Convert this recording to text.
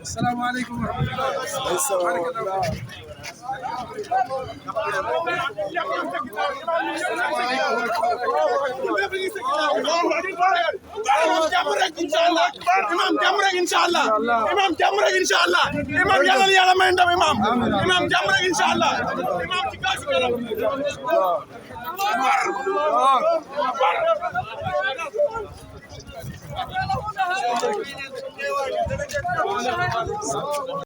السلام عليكم ورحمة الله. imam jàmm rek inshallah imam jàmm rek inshallah imam yàlla yàlla may ndam imam jàmm rek inshallah imam ci kaas